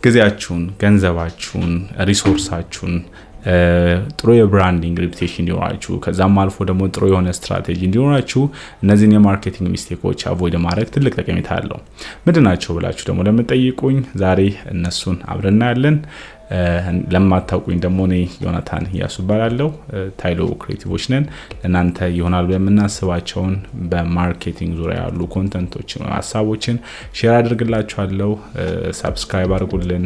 ጊዜያችሁን፣ ገንዘባችሁን፣ resource ኣችሁን፣ ጥሩ የ branding reputation እንዲኖራችሁ፣ ከዛም አልፎ ደግሞ ጥሩ የሆነ ስትራቴጂ እንዲኖራችሁ እነዚህን የ marketing mistake ኦች avoid ማድረግ ትልቅ ጠቀሜታ አለው። ምንድን ናቸው ብላችሁ ደግሞ ለምትጠይቁኝ ዛሬ እነሱን አብረን እናያለን። ለማታውቁኝ ደግሞ እኔ ዮናታን እያሱ እባላለሁ። ታይሎ Creative ኦች ነን። ለእናንተ ይሆናል ብለን የምናስባቸውን በ marketing ዙሪያ ያሉ content ኦችን፣ ሀሳቦችን share አድርግላችኋለሁ። Subscribe አድርጉልን።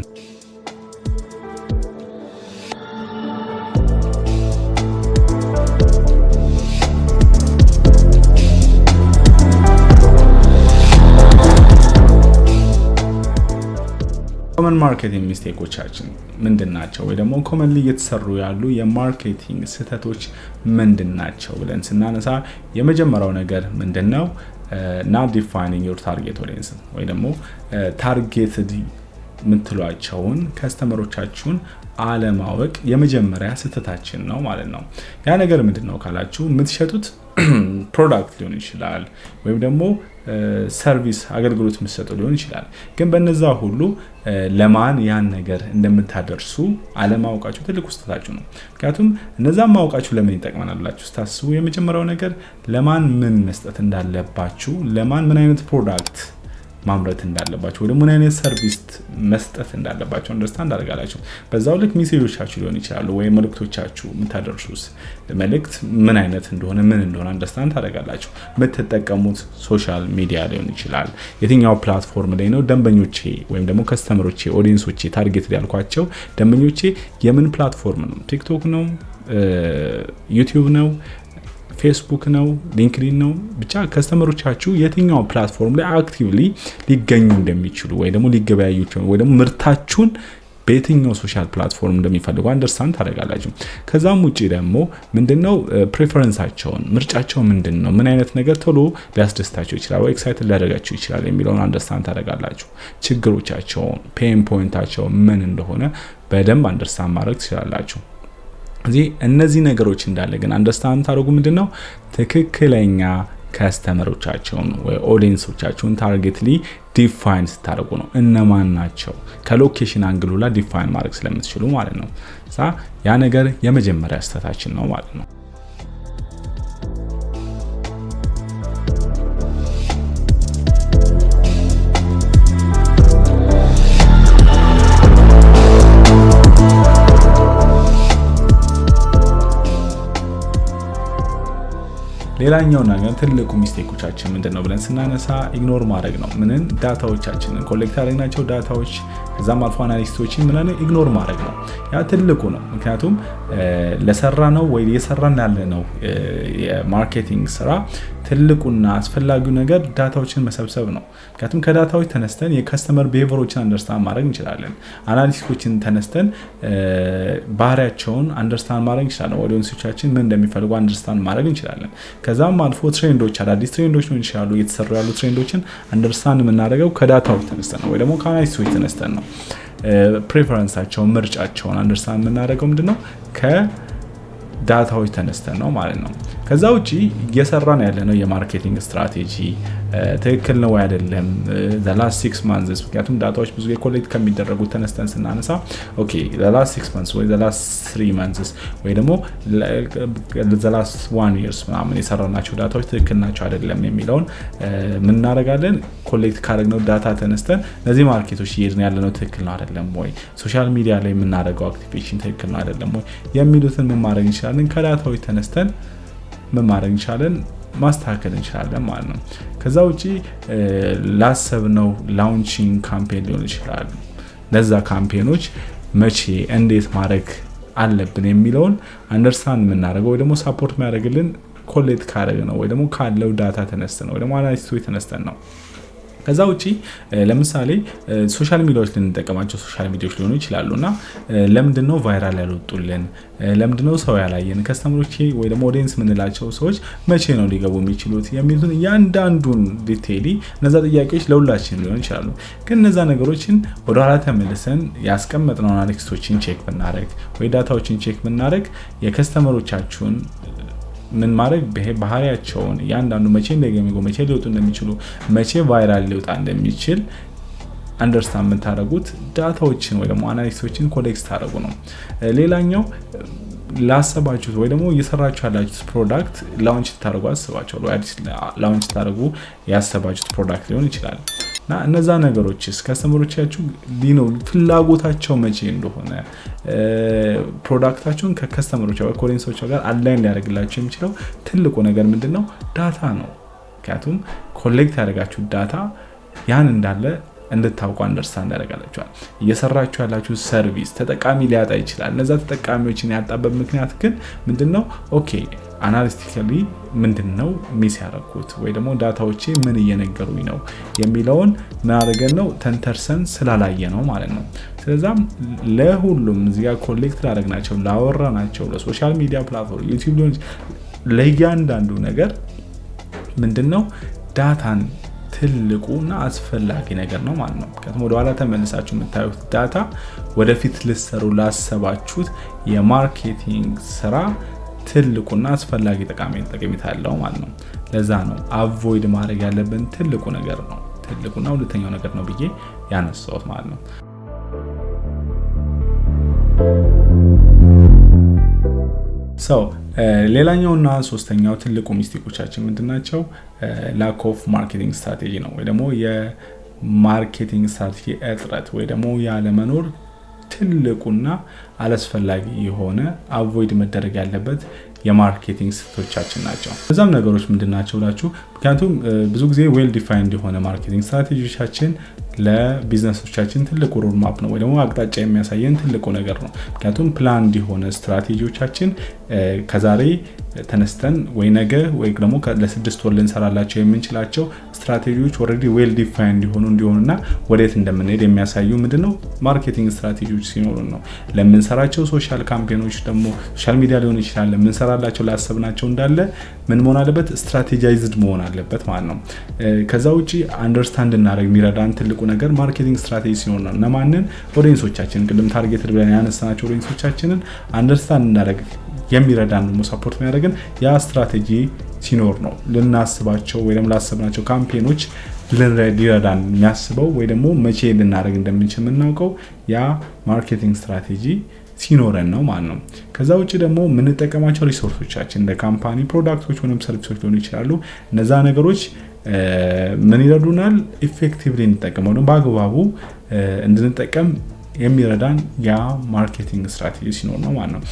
Common marketing mistake ኦቻችን ምንድን ናቸው? ወይ ደግሞ commonly እየተሰሩ ያሉ የ marketing ስህተቶች ምንድን ናቸው ብለን ስናነሳ የመጀመሪያው ነገር ምንድን ነው? Not defining your target audience ወይ ደግሞ targeted የምትሏቸውን customer ኦቻችሁን አለማወቅ የመጀመሪያ ስህተታችን ነው ማለት ነው። ያ ነገር ምንድን ነው ካላችሁ፣ የምትሸጡት product ሊሆን ይችላል ወይም ደግሞ service፣ አገልግሎት የምትሰጡ ሊሆን ይችላል። ግን በነዛ ሁሉ ለማን ያን ነገር እንደምታደርሱ አለማወቃችሁ ትልቅ ስህተታችሁ ነው። ምክንያቱም እነዛን ማወቃችሁ ለምን ይጠቅመናል ብላችሁ ስታስቡ፣ የመጀመሪያው ነገር ለማን ምን መስጠት እንዳለባችሁ፣ ለማን ምን አይነት product ማምረት እንዳለባችሁ ወይ ደግሞ ምን አይነት service መስጠት እንዳለባችሁ understand ታደርጋላችሁ። በዛው ልክ message ኦቻችሁ ሊሆን ይችላሉ ወይም መልእክቶቻችሁ፣ የምታደርሱት መልእክት ምን አይነት እንደሆነ፣ ምን እንደሆነ understand ታደርጋላችሁ። የምትጠቀሙት social media ሊሆን ይችላል። የትኛው platform ላይ ነው ደንበኞቼ ወይም ደግሞ customer ኦቼ፣ audience ኦቼ፣ target ያልኳቸው ደንበኞቼ የምን platform ነው? TikTok ነው? YouTube ነው? ፌስቡክ ነው? LinkedIn ነው? ብቻ customer ኦቻችሁ የትኛው platform ላይ actively ሊገኙ እንደሚችሉ ወይ ደግሞ ሊገበያዩ ወይ ደግሞ ምርታችሁን በየትኛው social platform እንደሚፈልጉ understand ታደርጋላችሁ። ከዛም ውጭ ደግሞ ምንድነው preference ኣቸውን፣ ምርጫቸው ምንድን ነው፣ ምን አይነት ነገር ቶሎ ሊያስደስታቸው ይችላል ወይ excited ሊያደርጋቸው ይችላል የሚለውን understand ታደርጋላችሁ። ችግሮቻቸውን፣ pain point ኣቸው ምን እንደሆነ በደንብ understand ማድረግ ትችላላችሁ። እዚህ እነዚህ ነገሮች እንዳለ ግን understand ታደርጉ ምንድን ነው፣ ትክክለኛ customer ኦቻቸውን ወይ audience ኦቻቸውን targetly define ስታደርጉ ነው። እነማን ናቸው ከ location angle ሁላ define ማድረግ ስለምትችሉ ማለት ነው። ያ ነገር የመጀመሪያ ስህተታችን ነው ማለት ነው። ሌላኛው ነገር ትልቁ mistake ኦቻችን ምንድን ነው ብለን ስናነሳ ignore ማድረግ ነው። ምንን? Data ዎቻችንን፣ collect ያደረግናቸው data ዎች፣ ከዛም አልፎ analyst ኦችን ምንን ignore ማድረግ ነው። ያ ትልቁ ነው። ምክንያቱም ለሰራነው ወይ እየሰራን ያለ ነው የ marketing ስራ ትልቁና አስፈላጊው ነገር data ዎችን መሰብሰብ ነው። ምክንያቱም ከ data ዎች ተነስተን የ customer behavior ኦችን understand ማድረግ እንችላለን። Analytics ኦችን ተነስተን ባህሪያቸውን understand ማድረግ እንችላለን። Audience ኦቻችን ምን እንደሚፈልጉ understand ማድረግ እንችላለን። ከዛም አልፎ trend ኦች፣ አዳዲስ trend ኦች ሊሆን ይችላሉ፣ እየተሰሩ ያሉ trend ኦችን understand የምናደርገው ከ data ዎች ተነስተን ነው ወይ ደግሞ ከ analytics ኦች ተነስተን ነው። Preference ኣቸውን፣ ምርጫቸውን understand የምናደርገው ምንድነው፣ ከ data ዎች ተነስተን ነው ማለት ነው። ከዛ ውጪ እየሰራን ያለነው የ marketing strategy ትክክል ነው ወይ አይደለም last 6 months፣ ምክንያቱም data ዎች ብዙ collect ከሚደረጉት ተነስተን ስናነሳ okay last 6 months ወይ last 3 months ወይ ደግሞ last one years ምናምን የሰራናቸው data ዎች ትክክል ናቸው አይደለም የሚለውን ምን እናደርጋለን? Collect ካደረግነው data ተነስተን እነዚህ market ኦች እየሄድን ያለነው ትክክል ነው አይደለም ወይ፣ social media ላይ የምናደርገው activation ትክክል ነው አይደለም ወይ የሚሉትን ምን ማድረግ እንችላለን? ከ data ዎች ተነስተን ምን ማድረግ እንችላለን? ማስተካከል እንችላለን ማለት ነው። ከዛ ውጪ ላሰብነው launching campaign ሊሆን ይችላል። ለዛ campaign ኦች መቼ እንዴት ማድረግ አለብን የሚለውን understand የምናደርገው ወይ ደግሞ support የሚያደርግልን collect ካደረግነው ወይ ደግሞ ካለው data ተነስተን ነው ወይ ደግሞ analytics ኦች ተነስተን ነው። ከዛ ውጪ ለምሳሌ social media ዎች ልንጠቀማቸው social media ዎች ሊሆኑ ይችላሉ እና ለምንድን ነው viral ያልወጡልን? ለምንድን ነው ሰው ያላየን? Customer ኦች ወይ ደግሞ audience የምንላቸው ሰዎች መቼ ነው ሊገቡ የሚችሉት የሚሉትን እያንዳንዱን detaily እነዛ ጥያቄዎች ለሁላችን ሊሆን ይችላሉ። ግን እነዛ ነገሮችን ወደኋላ ተመልሰን ያስቀመጥነውን analytics ኦችን check ብናደረግ ወይ data ዎችን check ብናደረግ የ customer ኦቻችሁን ምን ማድረግ ባህሪያቸውን እያንዳንዱ መቼ እንደሚገቡ፣ መቼ ሊወጡ እንደሚችሉ፣ መቼ viral ሊወጣ እንደሚችል Understand የምታደርጉት data ዎችን ወይ ደግሞ analytics ኦችን collect ስታደርጉ ነው። ሌላኛው ላሰባችሁት ወይ ደግሞ እየሰራችሁ ያላችሁት product launch ልታደርጉ አስባችኋል ወይ አዲስ launch ልታደርጉ ያሰባችሁት product ሊሆን ይችላል። እና እነዛ ነገሮችስ customer ኦቻችሁ ሊኖ ፍላጎታቸው መቼ እንደሆነ፣ product ኣችሁን ከ customer ኦች ወይ ከ audience ኦች ጋር align ሊያደርግላችሁ የሚችለው ትልቁ ነገር ምንድነው? Data ነው። ምክንያቱም collect ያደረጋችሁት data ያን እንዳለ እንድታውቁ understand ያደርጋላችኋል። እየሰራችሁ ያላችሁ service ተጠቃሚ ሊያጣ ይችላል። እነዛ ተጠቃሚዎችን ያጣበት ምክንያት ግን ምንድነው? Okay, analytically ምንድነው miss ያደረኩት ወይ ደግሞ data ዎቼ ምን እየነገሩኝ ነው የሚለውን ምን አድርገን ነው ተንተርሰን ስላላየ ነው ማለት ነው። ስለዛም ለሁሉም እዚህ ጋር collect ላደረግናቸው፣ ላወራናቸው፣ ለ social media platform፣ YouTube ሊሆን፣ ለእያንዳንዱ ነገር ምንድነው data ን ትልቁና አስፈላጊ ነገር ነው ማለት ነው። ምክንያቱም ወደኋላ ተመልሳችሁ የምታዩት data ወደፊት ልትሰሩ ላሰባችሁት የ marketing ስራ ትልቁና አስፈላጊ ጠቃሚ ጠቀሜታ አለው ማለት ነው። ለዛ ነው avoid ማድረግ ያለብን ትልቁ ነገር ነው፣ ትልቁና ሁለተኛው ነገር ነው ብዬ ያነሳሁት ማለት ነው። So ሌላኛውና ሶስተኛው ትልቁ mistake ኦቻችን ምንድናቸው? Lack of marketing strategy ነው ወይ ደግሞ የ marketing strategy እጥረት ወይ ደግሞ ያለመኖር ትልቁና አላስፈላጊ የሆነ avoid መደረግ ያለበት የ marketing ስህተቶቻችን ናቸው። እዛም ነገሮች ምንድናቸው ብላችሁ፣ ምክንያቱም ብዙ ጊዜ well defined የሆነ marketing strategy ዎቻችን ለ business ኦቻችን ትልቁ road map ነው ወይ ደግሞ አቅጣጫ የሚያሳየን ትልቁ ነገር ነው። ምክንያቱም planned የሆነ ስትራቴጂዎቻችን ከዛሬ ተነስተን ወይ ነገ ወይ ደግሞ ለ6 ወር ልንሰራላቸው የምንችላቸው strategy ዎች already well defined እንዲሆኑ እንዲሆኑና ወዴት እንደምንሄድ የሚያሳዩ ምንድነው marketing strategy ዎች ሲኖሩን ነው። ለምንሰራቸው social campaign ኦች ደግሞ social media ሊሆን ይችላል፣ ለምንሰራላቸው ላሰብናቸው እንዳለ ምን መሆን አለበት? Strategized መሆን አለበት ማለት ነው። ከዛ ውጪ understand እናደርግ የሚረዳን ትልቁ ነገር marketing strategy ሲኖር ነው። እነማንን? Audience ኦቻችንን፣ ቅድም targeted ብለን ያነሳናቸው audience ኦቻችንን understand እናደርግ የሚረዳን ደግሞ support የሚያደርግን ያ ስትራቴጂ ሲኖር ነው። ልናስባቸው ወይ ደግሞ ላሰብናቸው campaign ኦች ሊረዳን የሚያስበው ወይ ደግሞ መቼ ልናደርግ እንደምንችል የምናውቀው ያ marketing strategy ሲኖረን ነው ማለት ነው። ከዛ ውጭ ደግሞ የምንጠቀማቸው resource ኦቻችን እንደ company product ኦች ወይም service ኦች ሊሆኑ ይችላሉ። እነዛ ነገሮች ምን ይረዱናል? Effectively እንጠቀመው ደግሞ በአግባቡ እንድንጠቀም የሚረዳን ያ marketing strategy ሲኖር ነው ማለት ነው።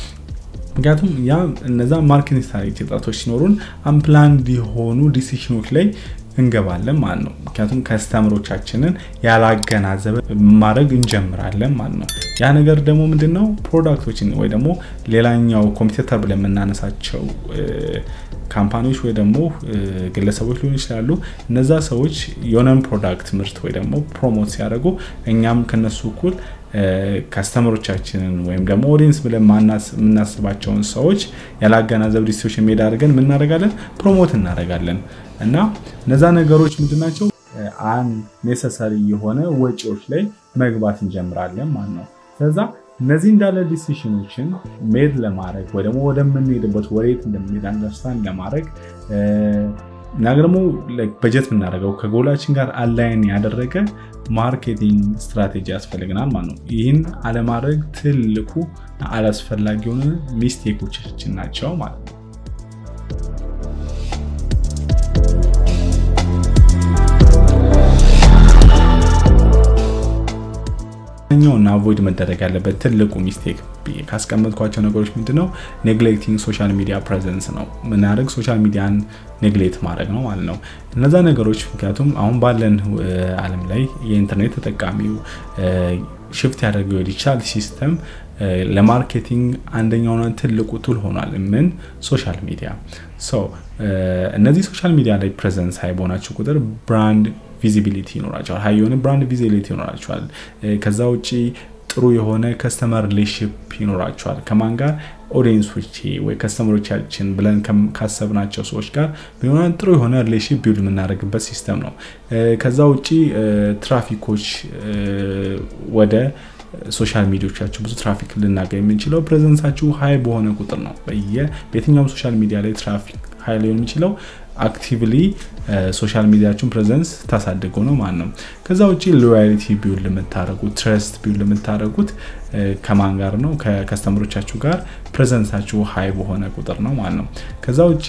ምክንያቱም ያ እነዛ marketing strategy እጥረቶች ሲኖሩን unplanned የሆኑ decision ኦች ላይ እንገባለን ማለት ነው። ምክንያቱም customer ኦቻችንን ያላገናዘበ ማድረግ እንጀምራለን ማለት ነው። ያ ነገር ደግሞ ምንድነው? Product ኦችን ወይ ደግሞ ሌላኛው competitor ብለን የምናነሳቸው company ዎች ወይ ደግሞ ግለሰቦች ሊሆኑ ይችላሉ። እነዛ ሰዎች የሆነን product ምርት ወይ ደግሞ promote ሲያደርጉ እኛም ከነሱ እኩል customer ኦቻችንን ወይም ደግሞ audience ብለን የምናስባቸውን ሰዎች ያላገናዘብ decision made አድርገን ምን እናደርጋለን? Promote እናደርጋለን። እና እነዛ ነገሮች ምንድናቸው? Unnecessary የሆነ ወጪዎች ላይ መግባት እንጀምራለን ማለት ነው። ስለዛ እነዚህ እንዳለ decision ኦችን made ለማድረግ ወይ ደግሞ ወደምንሄድበት ወዴት እንደምንሄድ understand ለማድረግ እና ደግሞ በጀት የምናደርገው ከጎላችን ጋር align ያደረገ marketing strategy ያስፈልገናል ማለት ነው። ይህን አለማድረግ ትልቁ አላስፈላጊ የሆነ mistake ኦቻችን ናቸው ማለት ነው። እና avoid መደረግ ያለበት ትልቁ mistake ብዬ ካስቀመጥኳቸው ነገሮች ምንድነው? Neglecting social media presence ነው። ምናደርግ social media ን neglect ማድረግ ነው ማለት ነው። እነዛ ነገሮች ምክንያቱም አሁን ባለን ዓለም ላይ የኢንተርኔት ተጠቃሚው shift ያደርገው የ digital system ለ marketing አንደኛውና ትልቁ tool ሆኗል። ምን? Social media። So እነዚህ social media ላይ presence high በሆናችሁ ቁጥር brand visibility ይኖራቸዋል። High የሆነ brand visibility ይኖራቸዋል። ከዛ ውጪ ጥሩ የሆነ customer relationship ይኖራቸዋል። ከማን ጋር? Audience ኦች ወይ customer ኦቻችን ብለን ካሰብናቸው ሰዎች ጋር ቢሆን ጥሩ የሆነ relation build የምናደርግበት system ነው። ከዛ ውጪ ትራፊኮች ወደ social media ዎቻችሁ ብዙ ትራፊክ ልናገኝ የምንችለው presence ኣችሁ high በሆነ ቁጥር ነው። በየትኛውም social media ላይ ትራፊክ high ሊሆን የሚችለው actively social media ችሁን presence ታሳድጉ ነው ማለት ነው። ከዛ ውጭ loyalty build የምታደርጉት፣ trust build የምታደርጉት ከማን ጋር ነው? ከ customer ኦቻችሁ ጋር presence ኣችሁ high በሆነ ቁጥር ነው ማለት ነው። ከዛ ውጭ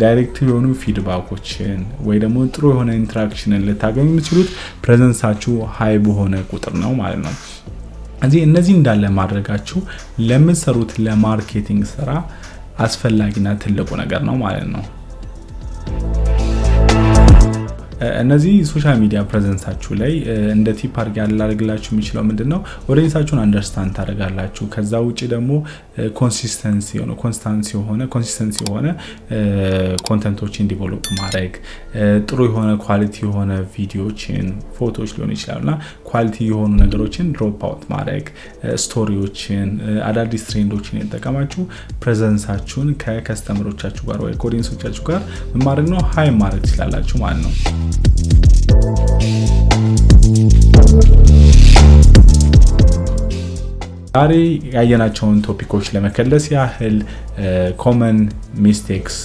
direct የሆኑ feedback ኦችን ወይ ደግሞ ጥሩ የሆነ interaction ን ልታገኙ የምትችሉት presence ኣችሁ high በሆነ ቁጥር ነው ማለት ነው። እዚህ እነዚህ እንዳለ ማድረጋችሁ ለምትሰሩት ለ marketing ስራ አስፈላጊና ትልቁ ነገር ነው ማለት ነው። እነዚህ social media presence ኣችሁ ላይ እንደ tip አድርጌ ላደርግላችሁ የሚችለው ምንድን ነው? Audience ኣችሁን understand ታደርጋላችሁ። ከዛ ውጭ ደግሞ consistency የሆነ constancy የሆነ consistency የሆነ content ኦችን develop ማድረግ፣ ጥሩ የሆነ quality የሆነ ቪዲዮችን፣ ፎቶዎች ሊሆን ይችላሉ እና quality የሆኑ ነገሮችን drop out ማድረግ፣ story ዎችን፣ አዳዲስ trend ኦችን የተጠቀማችሁ presence ኣችሁን ከ customer ኦቻችሁ ጋር ወይ ከ audience ኦቻችሁ ጋር ምን ማድረግ ነው፣ high ማድረግ ትችላላችሁ ማለት ነው። ዛሬ ያየናቸውን topic ኦች ለመከለስ ያህል common mistakes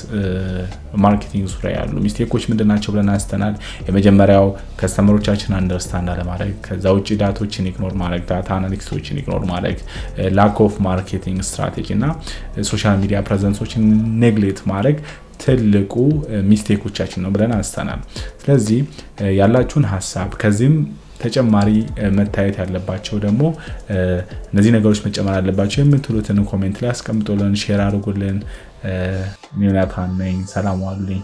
marketing ዙሪያ ያሉ mistake ኦች ምንድን ናቸው ብለን አንስተናል። የመጀመሪያው customer ኦቻችን understand አለማድረግ፣ ከዛ ውጭ data ዎችን ignore ማድረግ፣ data analytics ኦችን ignore ማድረግ፣ lack of marketing strategy እና social media presence ኦችን neglect ማድረግ ትልቁ mistake ኦቻችን ነው ብለን አንስተናል። ስለዚህ ያላችሁን ሀሳብ፣ ከዚህም ተጨማሪ መታየት ያለባቸው ደግሞ እነዚህ ነገሮች መጨመር አለባቸው የምትሉትን comment ላይ አስቀምጦልን፣ share አድርጉልን። ዮናታን ነኝ። ሰላም ዋሉልኝ።